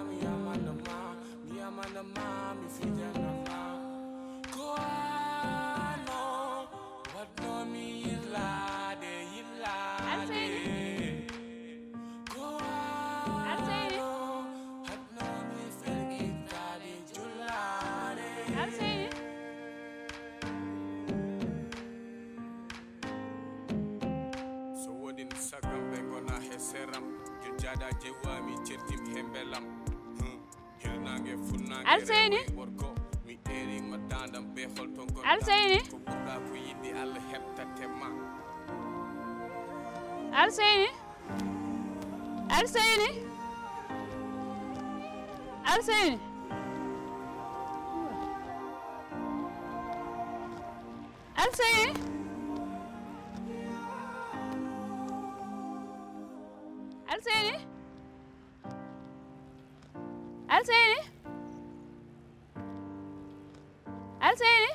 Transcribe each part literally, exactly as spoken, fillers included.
Mi yamanama, mi yamanama, mi fijanama. Ko ano, watno mi yillade, yillade. Alseyni. Ko Alseyni. Ano, watno mi fergitade, jullade. Alseyni. So wodin sagam ɓe gona he seram, jujjada jewami certim he belam. Hmm. Hirnange funnange Alseyni. Rewo e worko, mi eri ma dandam be holto gonɗa. Alseyni. Ko ɓurɗa ko yiɗi Allah heɓtate ma. Alseyni. Alseyni. Alseyni. Alseyni. Alseyni. Alseyni. Alseyni.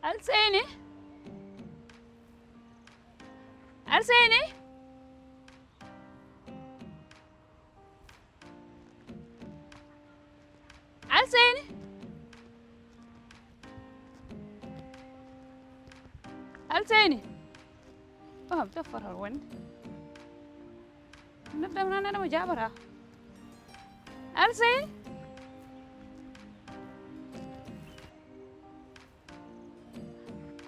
Alseyni. Alseyni. Alseyni. Alseyni. Oh, to fotal wonde. Noddam noon, nana mo jaabata. Alseyni.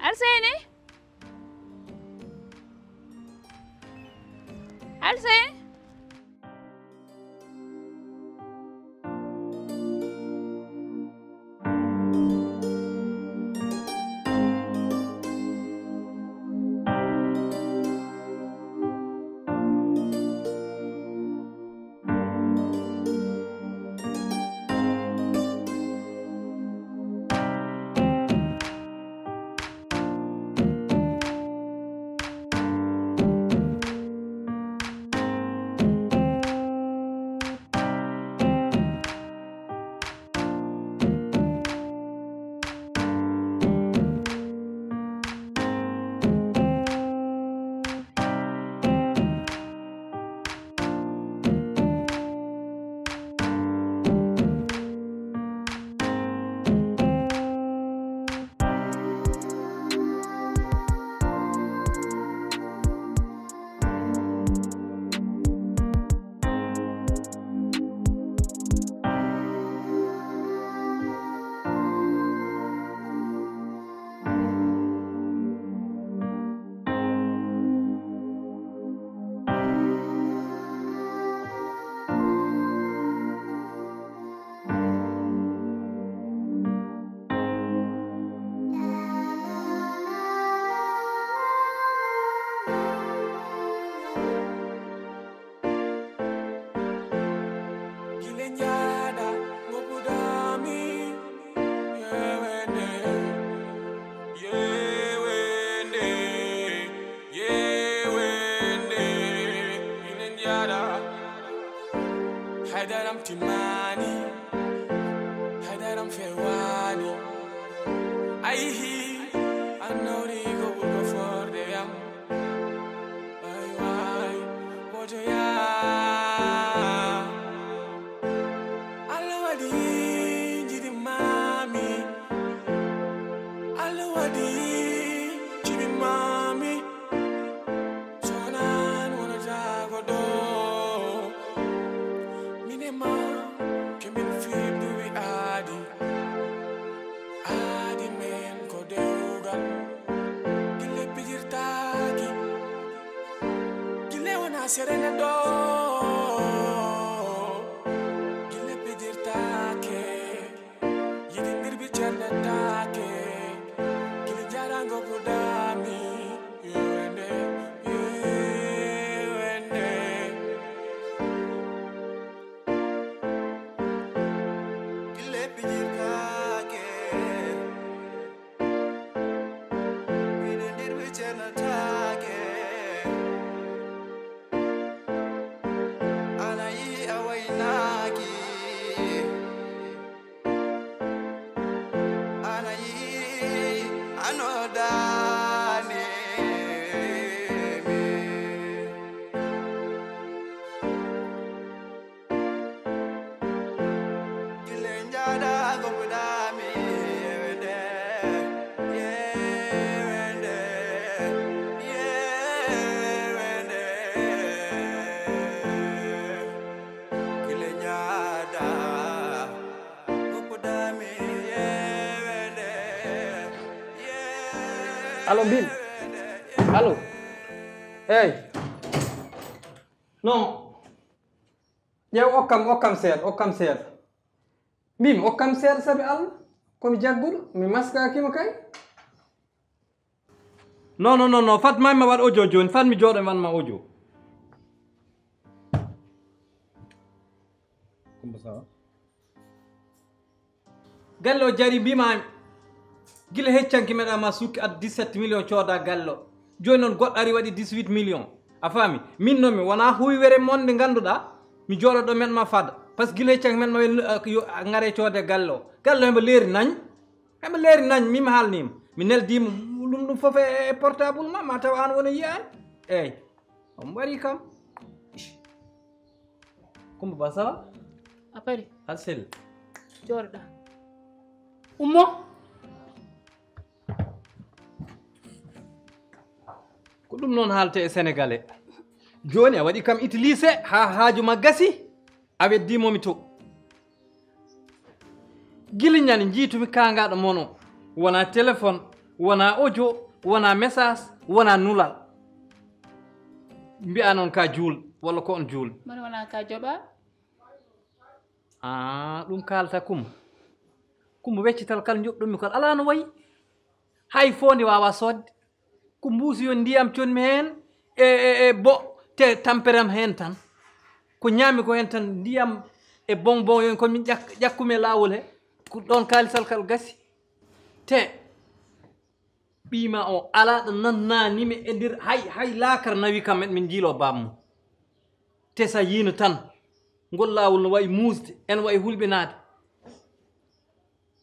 Alseyni. Alseyni. Gile njaada, ngoppuɗaami, yewende, yewende, yewende. Gile njaada, haydaram timmaani, haydaram fewaani. Ayihi, annawri ko ɓurɗo forde yam. Way, way, woto yaa. Allah waɗi njiɗi maami. Allah waɗi jiɗi maami. Sonan wonata ko ɗo. Min e ma, ke min fiɓduwi aadi. Aadi men ko dewgal. Gille pijirtaaki. Gille wona serene ɗo. Gille pijirtaake. Yiɗi mbirbi cernetaake. Gille jarango buɗaami. Yewende, yewende. Gille Allo, mbimi. Allo. Hey. Non. Ƴeew, okkam, okkam seeɗa, okkam seeɗa. Mbimi, okkam seeɗa sabi Allah. Ko mi jagguɗo, mi maskakima kay. Non, non, non, non. Fat ma mi waɗ audio jooni. Fat mi jooɗo mi waɗ ma audio. Kumba, ça va? Galle o jari, mbimami. Gila heccanki meɗa ma sukki ad dix-sept millions cooda galle o. Jooni noon goɗɗo ari waɗi dix-huit millions. A faami? Min noon mi wona huywere mon nde ngannduɗaa. Mi jooɗo ɗo meɗ ma fada. Par ce que gila heccanki meɗ ma wel, uh, yo, uh, ngare coode galle o. Galle o hemba leeri nañ. Hemba leeri nañ, min mi haalnima. Mi neldima ɗum, ɗum fof e, e portable ma, ma taw an wona yiyaani. Eyyi. On mbari kam. Ish. Kumba Ba, ça va? A paari? Aɗa selli? Jooɗoɗa. Ummo. Ko ɗum noon haalte e Sénégalais. Jooni a waɗi kam utilisé haa haaju ma gasi. A weddimo mi to. Gila ñande njiitumi kaangaɗo mono. Wona téléphone, wona audio, wona message, wona nulal. Mbiya noon ka juul, walla ko on juul. Moni wona ka joɓa? Ah, ɗum kaalta Kumba. Kumba weccital kal joɓɗummi kal alaa no wayi. Hay foonde wawa soodde. Ko mbuusi yo ndiyam conmi heen e, e, e bo te tamperam heen tan. Ko ñaami ko heen tan ndiyam e bonbon yon ko min ƴak-, ƴakkumi e laawol he. Ko ɗoon kaalisal kal gasi. Te ɓiima o alaa ɗo nannanimi e nder hay, hay laakara nawi kam en min njiilo bammo. Te sa yiino tan, ngol laawol no wayi muusde, ene wayi hulɓinaade.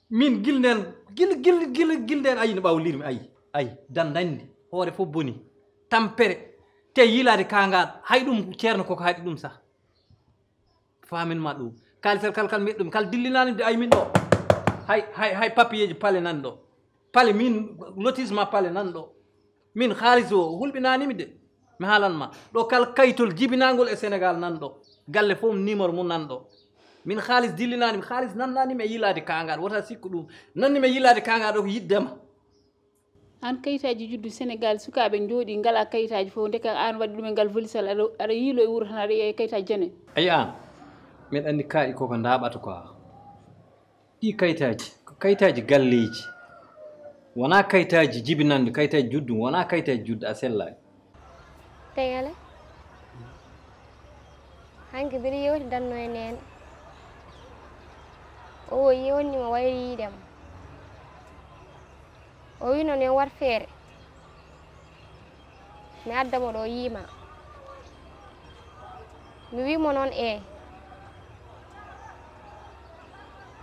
Min gila nden, gila, gila, gila, gila nden ayi no ɓawlirmi, ayi, ayi, dandandi, hoore fof boni, tampere, te yiilaade kaangaɗo, hay ɗum ceerno koko haɗi ɗum sah. Faamin ma ɗum. Kaalisal kal, kal mbiɗa ɗum, kal dillinaani de ayi min ɗo. Hay, hay, hay papiyeeji pale nan ɗo. Pale min, lotissement pale nan ɗo. Min haalis o hulɓinaani mi de. Mi haalan ma. Ɗo kal kayitol jibinangol e Sénégal nan ɗo. Galle fof numéro mum nan ɗo. Min haalis dillinaani mi, haalis nannaani mi e yiilaade kaangaɗo. Wota sikku ɗum. Nanni mi e yiilaade kaangaɗo ko yiɗde ma. Aan kayitaaji juddu Sénégal, sukaaɓe njooɗi ngalaa kayitaaji fof. Ndeke aan waɗi ɗum e ngal volisal. Aɗa, aɗa yiilo e wuro tan, aɗa yiya e kayitaaji jane. Ayi aan, miɗa anndi kaaɗi koko ndaaɓata quoi. Ɗi kayitaaji, ko kayitaaji galleeji. Wonaa kayitaaji jibinanɗi, kayitaaji juddu, wonaa kayitaaji juddu, a sellaani. Tengele, hanki mbiɗa yewtidanno e neene. O wo yewtnima wayri yiide mo. O wi noon yo wat feere. Mi adda mo ɗo yiima. Mi wi mo noon ee.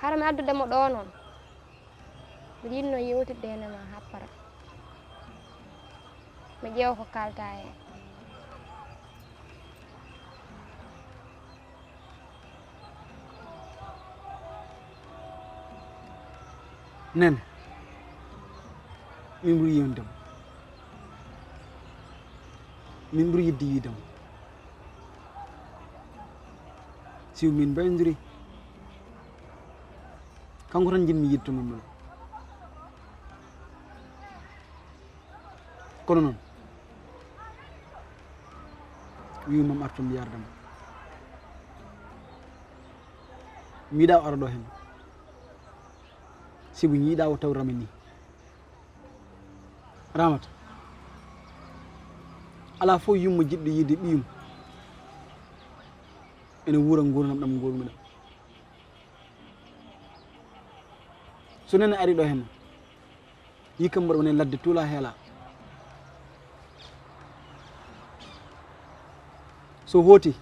Hara mi addude mo ɗo noon. Mbiɗa yiɗno yewtidde hene ma happara. Mi ƴeewa ko kalta heen. Nene, min ɓuri yewnude mo. Min ɓuri yiɗde yiide mo. Sibu min mbayndiri. Kanko tan njiɗmi yiɗde mo. Kono noon, wiyu mam artu mi yarda mo. Mi yiɗa o ara ɗo heen. Sibu mi yiɗa o tawrami ni. Ramata. Alaa fof yumma jiɗɗo yiide ɓiyum. Ene wuura nguurndam ɗam nguurmi ɗam. So nene ari ɗo heen. Yi kam mbaɗa woni ladde tuula heela. So hooti,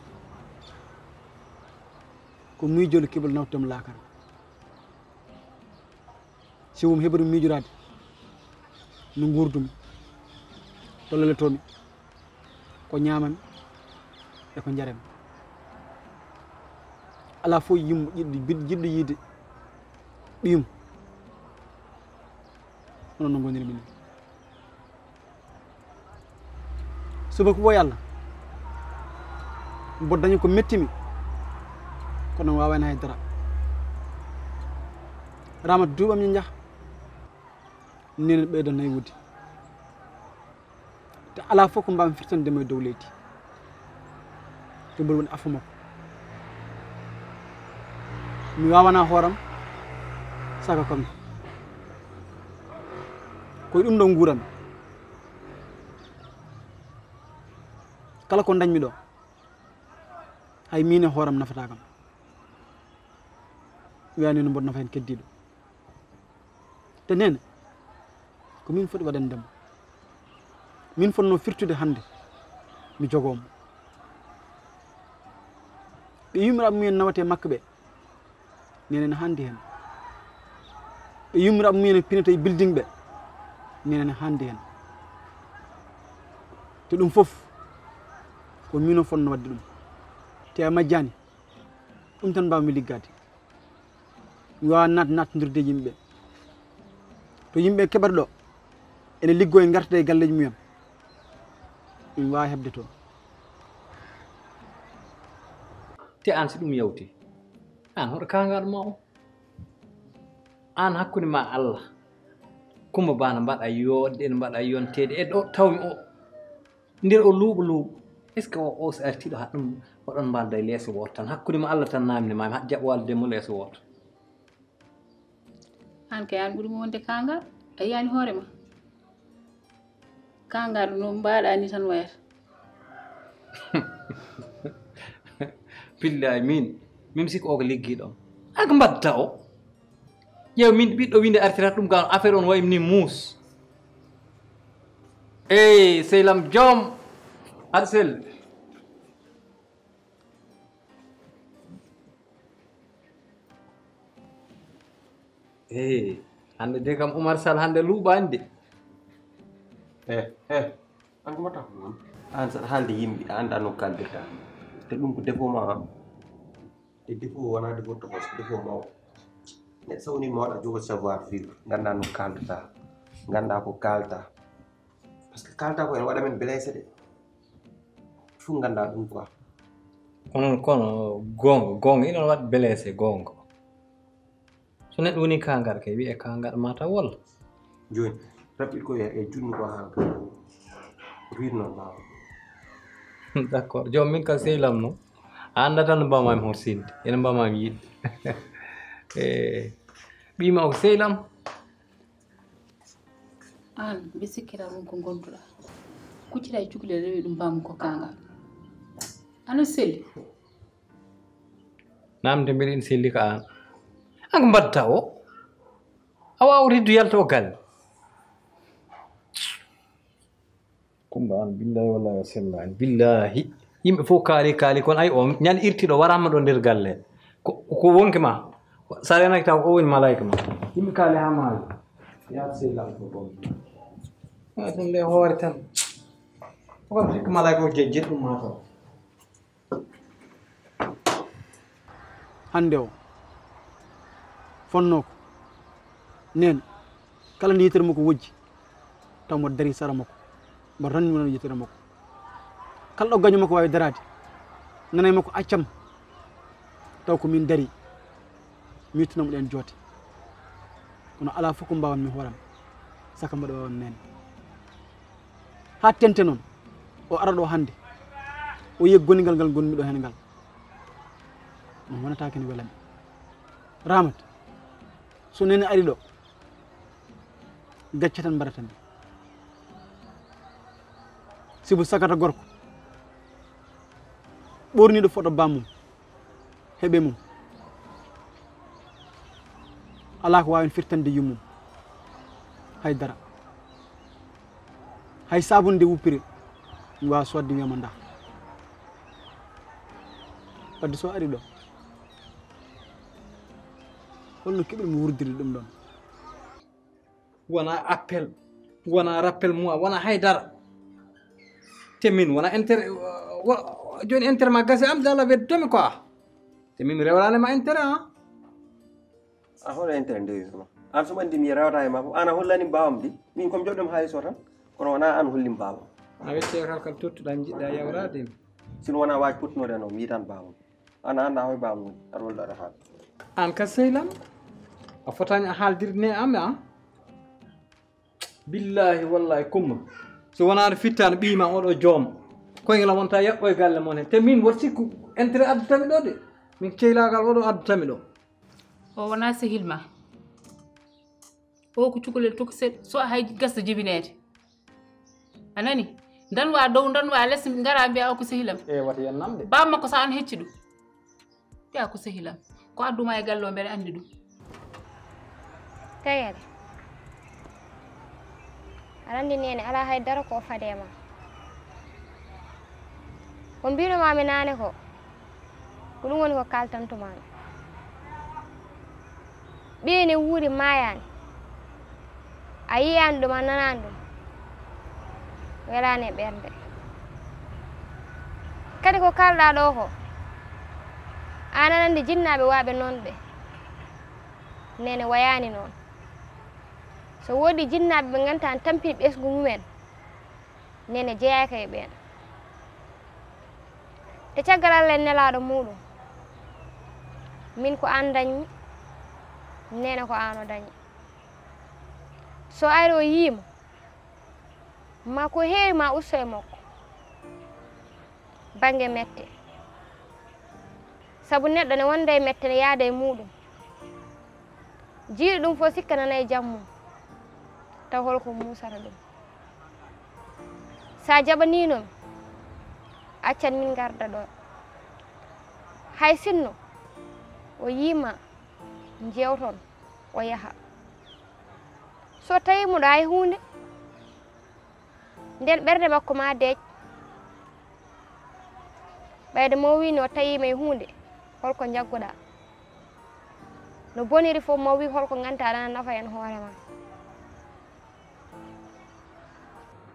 ko miijol keɓol nawtam laakara. Si won heɓori miijoraade no nguurdumi, to lelotoomi, ko ñaamami e ko njarami. Alaa fof yimmo jiɗɗo, jiɗɗo yiide ɓiyum. Hono no ngonirmi ni. Suba ko ɓooy Allah. Mboɗo dañi ko metti mi. Kono mi waawani hay dara. Ramata, duuɓam ña njaha. Nene ɓeydo naywude. Te alaa fof ko mbaawmi firtande mo e dow leydi. Jommbol woni afo makko. Mi waawanaa hooram, saka kanko. Ko e ɗum ɗo nguuram. Kala ko ndañmi ɗo, hay miin e hooram nafataa kam. Wiyani no mboɗo nafa heen keddiiɗo. Te nene, ko min foti waɗande mo. Min fotnoo firtude hannde, mi jogoo mo. Ɓe yummiraaɓe mumen nawata e makko ɓe, nene ne haandi heen. Ɓe yummiraaɓe mumen pinata e building ɓe, nene ne haandi heen. Te ɗum fof, ko min o fotnoo waɗde ɗum. Te a majjaani, ɗum tan mbaawmi liggaade. Mi waawaa naat naattondirde e yimɓe. To yimɓe keɓata ɗo, ene liggoo e ngartata e galleeji mumen. Ɗum waawaa heɓde toon. Te aan, si ɗum yawti, aan hoto kaangaɗo ma o? Aan hakkunde ma Allah, Kumba Ba no mbaɗa yooɗde, ene mbaɗa yonteede e ɗo tawmi o. Nder o luuɓo luuɓo, est-ce que o, o so artii ɗo, haɗ ɗum oɗon mbalda e leeso wooto tan? Hakkunde ma Allah tan, naamne ma, haɗ jaɓ wallude mo leeso wooto. Aan kay, aan ɓuri mo wonde kaangaɗo, a yiyaani hoore ma? Kaangaɗo no mbaɗa ni tan wayata. Billahi, min, min sikko o ko liggiiɗo. Ak mbatta o. Ƴeew, min ɓiɗɗo winde artirata ɗum, ga affaire on wayi ni muus. Ey, sehlam joom. Aɗa selli. Ey, hannde de kam Oumar Sall hannde luuɓaani de. Eh, eh, an ko mbatta ko noon? An saɗa haalde yimɓe, a anndaa no kaaldirta. Te ɗum ko défaut ma, an. Te défaut wonaa défaut tokos, ko défaut mawɗo. Neɗɗo so woni mawɗo, a jogo savoir vivre, nganndaa no kaaldata, nganndaa ko kaalta. Parce que kaalta ko ene waɗa men blessé de. Fof nganndaa ɗum quoi. Onon kono goonga, goonga, inon waɗ blessé goonga. So neɗɗo woni kaangaɗo kay, wiye kaangaɗo mataw walla? Jooni, raɓɓiɗ ko e, e junnu ko haa ko wiɗ noon ɓaawo. D'accord. Joom min ka sehlam no. A annda tan no mbawmami horsinde. Ene mbawmami yiɗde. Eh, ɓiyma o ko sehlam. Aan, mbi sikkira ɗum ko ngonduɗa. Kuccira e cukalel rewi ɗum mbaamu ko kaangaɗo. Ana selli. Namde mbiɗa ina selli ka aan. An ko mbaɗta o? A waawa riddu yalta o galle. Kumba an, billahi wallahi a sellaani. Billahi. Yimɓe fof kaali, kaali, kono ay o ñande irtiiɗo waraama ɗo nder galle. Ko, ko wonke ma. Sa renaki taw ko o woni malayka ma. Yimɓe kaali haa maayi. Yaata sellaani ko ɗon. Ah, ɗum nde hoore tan. Ko kam sikki malayka o je-, jeɗɗum ma taw. Hannde o fonnoo ko neen, kala nde yitere makko wojji, taw mboɗo darii sara makko, mboɗo ranni wonano yitere makko. Kala ɗo gaño makko waawi daraade, nanay makko accam, taw ko min darii, mi yettinamo ɗeen joote. Kono alaa fof ko mbaawanmi hooram, saka mboɗo waawan neen. Haa tente noon, o ara ɗo hannde, o yiya gonigal ngal ngonmi ɗo heen ngal. Ɗum wonataake no welami. Ramat, so nene ari ɗo, gacce tan mbaɗata mi. Sibu sakata gorko, ɓorniiɗo foto bammum, heɓe mum. Alaa ko waawen firtande yummum. Hay dara. Hay sabunde wuppiri, mi waawa soodde wiyama nda. Wadde so ari ɗo, holno keɓir mo wurdirde ɗum ɗon? Wona appel, wona rappel moi, wona hay dara. Te min wona inter-, wo-, jooni intérêt ma gasi am, dala weddomi quoi. Te min mi rewrani ma intérêt, ah. A hoɗo intérêt ndewi ma. An so andi mi rewata e ma fof, an a hollani mbawam di. Min kom joɗɗum haalis o tan. Kono wona an holli mbawam. A wecce kal kal tottuɗa jiɗɗa yawrade. Sin wona waaj pottunoɗe no mi tan mbawam. An a anda hoy mbawam woni. Aɗa holɗo aɗa haala. An ka sehlam. A fotaani a haaldirde ne am, a? Billaahi, wallaahi, Kumba. So wonaano fittaano ɓiy ma oɗo joom. Koyngel am wonta yaɓɓo e galle mon he. Te min woto sikku intérêt addutami ɗo de. Min ceylaagal oɗo addutami ɗo. O wonaa sehil ma. O ko cukalel tokosel, so hay gasda jibineede. A nani? Ndanwa dow, ndanwa les, ngara mbiya o ko sehil am. E, wata yen nam de. Baaba makko sa an hecci ɗum. Mbiya ko sehil am. Ko addu ma e galle o, mbeɗa anndi ɗum. Tayere. Aɗa anndi neene alaa hay dara ko o fadee ma. Ko mbiinoma mi naane ko, ko ɗum woni ko kaaltantu ma mi. Ɓiye ne wuuri maayaani. A yiyaani ɗum, a nanaani ɗum. Welaani e ɓernde. Kadi ko kaalɗaa ɗoo ko, aan aɗa anndi jinnaaɓe waaɓe noon ɓe. Neene wayaani noon. So woodii jinnaaɓe ɓe nganndu-ɗaa ne tampini ɓesngu mumen, neene jeyaaka e ɓeen. Te caggal Alla e nelaaɗo muuɗum, min ko aan dañmi, neene ko aan o dañi. So ari o yii mo, ma ko heewi ma usto e makko. Bannge mette. Sabu neɗɗo ne wonda e mette ne yaada e muuɗum. Jiiɗo ɗum fof sikka nana e jam mum. Taw holko muusata ɗum. Sa jaɓaniino mi, accan min ngarda ɗo. Hay sinno o yii ma, njeewton, o yaha. So tawi muɗa hay huunde, nden ɓernde makko ma deeƴ. Ɓayde mo wii no tawiima e huunde, holko njagguɗaa? No boniri fof mo wii holko nganndu-ɗaa nana nafa heen hoore ma.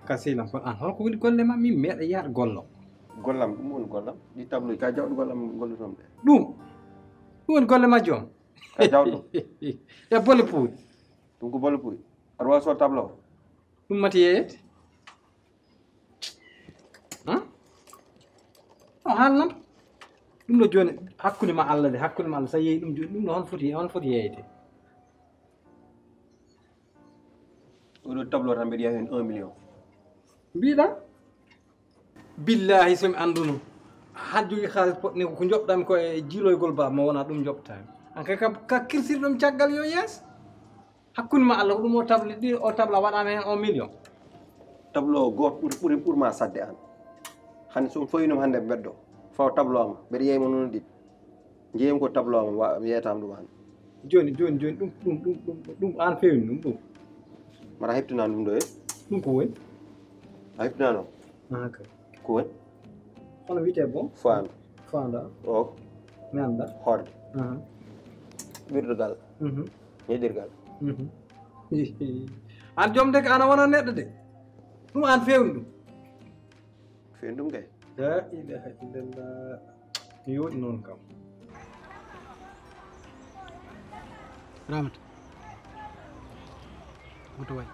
Ka sehil am, kono aan holko woni golle ma? Min meeɗa yaade gollo. Gollam, ɗum woni gollam. Ɗi tableau ka jawɗo gollam gollutomi ɗe. Ɗum? Ɗum woni golle majjo on? Ka jawɗo. Ya bolle puuɗi. Ɗum ko bolle puuɗi. Aɗa waawi sood tableau? Ɗum mati yeeyete? Hã? O haalnan. Ɗum ɗo jooni hakkunde ma Alla de, hakkunde ma Alla, sa yeeyi ɗum jooni, ɗum ɗo hon foti, hon foti yeeyete? Oɗo tableau tan mbeɗa yiya heen un million. Mbiɗa? Billahi, so mi annduno. Haa jogii haalis poɗne ko njoɓɗami ko e jiiloygol ba, mo wona ɗum njoɓtami. An kay ka, ka kirsirɗum caggal yo yees. Hakkunde ma Alla, ko ɗum o tabli ɗi, o tabla waɗama heen un million. Tableau o gooto ɓuri, ɓuri, ɓurma sadde an. Hannde so mi fawinoma hannde e mbeddo, fawa tableau am, mbeɗa yeeyma noon ɗiɗi. Njeeyam ko tableau am, wa-, mi yeeyatama ɗum an. Jooni, jooni, jooni, ɗum, ɗum, ɗum, ɗum, ɗum an fewni ɗum, ɗum. Mbaɗa heɓtinani ɗum ɗo, e? Ɗum ko woni? A heɓtinano? Ah, kay. Ko woni? Hono wiyetee bon? Faandu. Faandu, ah? O. Mi annda. Horde. Aha. Wirdugal. Mhm. Ñeɗirgal. Mhm. An joom de ko ana wona neɗɗo de. Ɗum an fewni ɗum. Fewni ɗum kay. La ilaha illallah. Mi yooɗi noon kam. Ramata. Woto way.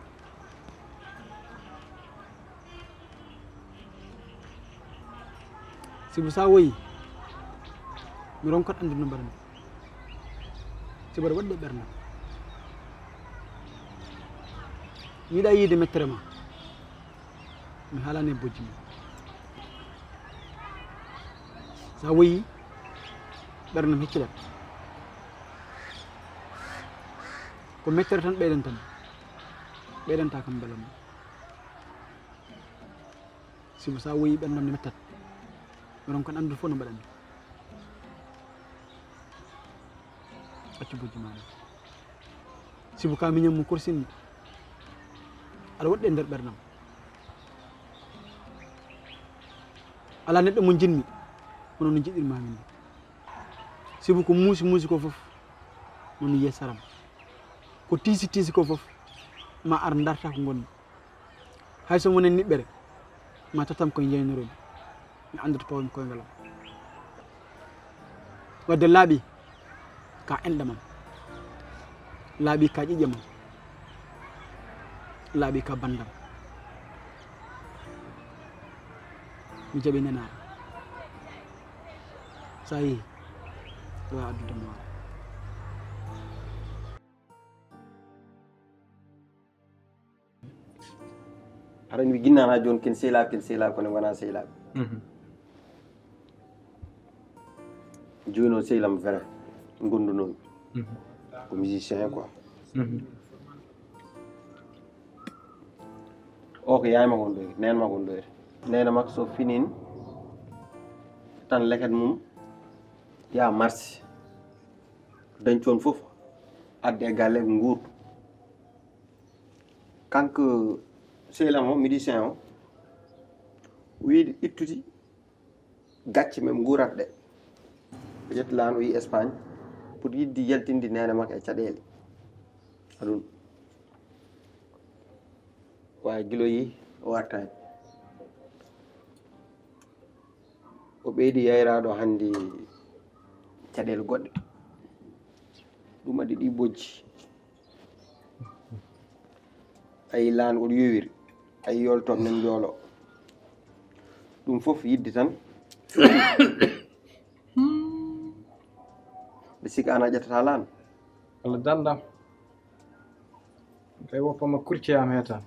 Sibu sa woyi, mi ronkat anndude no mbaɗanmi. Sibu aɗa waɗde ɓernde. Mi yiɗa yiide mettere ma. Mi haalani e bojji mum. Sa woyi, ɓernam heccilat. Ko mettere tan ɓeydantam. Ɓeydanta kam mbelamma. Sibu sa woyi, ɓernam ne mettat. Mi ronkan anndude fof no mbaɗanmi. Accu bojji ma ɗi. Sibu ka miñam mo korsinmi. Aɗa woɗɗi e nder ɓernam. Alaa neɗɗo mo njiɗmi, hono no njiɗirma min ni. Sibu ko muusi muusi ko fof, mo mi yiya saram. Ko tiisi tiisi ko fof, ma ar darta ko ngonmi. Hay so wonii niɓɓere, ma tatam ko njeynoromi. Mi anndoto pawmi koyngal am. Wadde laaɓi ka enɗam am. Laaɓi ka ƴiƴam am. Laaɓi ka banndam. Mi jaɓi nenaare. Sa yehi, aɗa waawi addude mo. Haɗa mi ginnana joni ken sehilaaɓe, ken sehilaaɓe, kono wona sehilaaɓe. Mhm. Joni o sehilam vrai, gondunomi. Mhm. Ko musicien quoi. Mhm. O ko yaay makko on ɗoyri, neen makko on ɗoyri. Neene makko so finin tan leket mum ya marché. Dañi toon fof adde e galle nguur. Kanko sehil am o, musicien o, wiide ittude gacce men nguurat ɗe. O ƴetti laana o yi Espagne pour yiɗde yaltinde neene makko e caɗeele. Aɗum. Waawi gila o yi o artaani. O ɓeydi yayraɗo hannde caɗeele goɗɗe. Ɗum waɗi ɗi bojji. Ayi laan oɗo yowiri. Ayi yoltoɓe nan njoolo. Ɗum fof yiɗde tan. Ɓe sika ana ƴettata laan. Allah dandam. Kay woppama kurceyam he tan.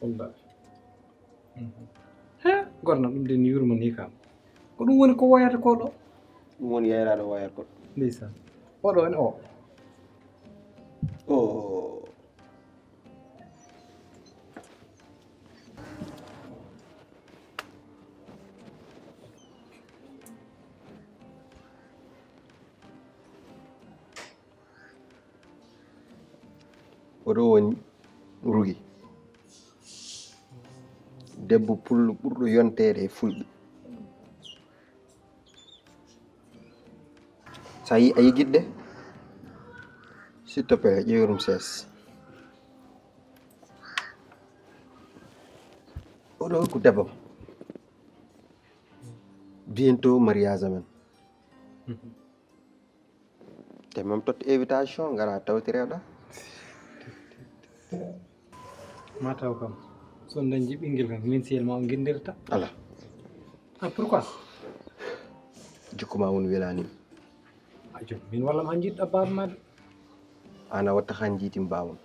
Wallahi. He, gorna ɗum de ni yurmo ni kam. Ko ɗum woni ko woyata ko ɗo? Ɗum woni yayraɗo woyata ko. Ndeysan. Oɗo en o. O. Oɗo woni Rugi, debbo pullo ɓurɗo yonteede e fulɓe. So a yi-, a yigitde, s'il te plaît, ƴeewirum sees. Oɗo ko debbo. Bientôt mariage amen. Te mam totta invitation, ngara tawtireɗa. Ma taw kam, so on dañi ɓinngel kam, min siyel ma on ngindirta. Ala. Ah, pourquoi? Jikku ma won welani. A jom, min walla ma jiɗɗa baaba ma de. Ana watta han jiitim baawon.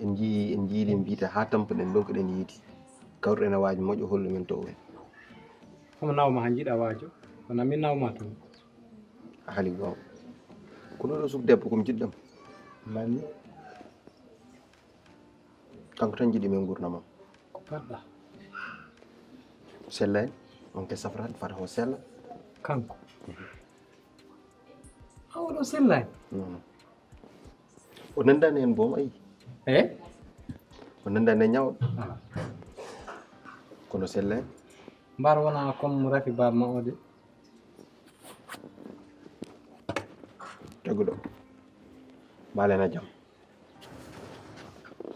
En jii, en jiili mbiita ha tampuɗen ɗon ko ɗen yiiti. Kawruɗen e waaji moƴƴo hollu men to woni. Homo naw ma han jiɗa waajo? Kono min naw ma tun. A haali goonga. Ko ɗo ɗo suk debbo ko mi jiɗɗam. Mani. Kanko tan jiɗi men gurdam am. Ko paɗɗa? Sella en, on ke safrat, fata ko sella. Kanko? A oɗo sella en? Non, non. O nandani en boom, ayi. Eh? O nandani en ñawɗo. Ah. Kono sella en. Mbar wona comme Rafi baaba ma o de. Taguɗo. Mbaalen a jam.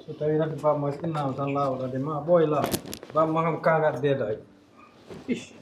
So tawi Rafi baaba ma so innama tan laawol, ade ma ɓooy laa. Baaba ma kam kaangat deedaay. Ish.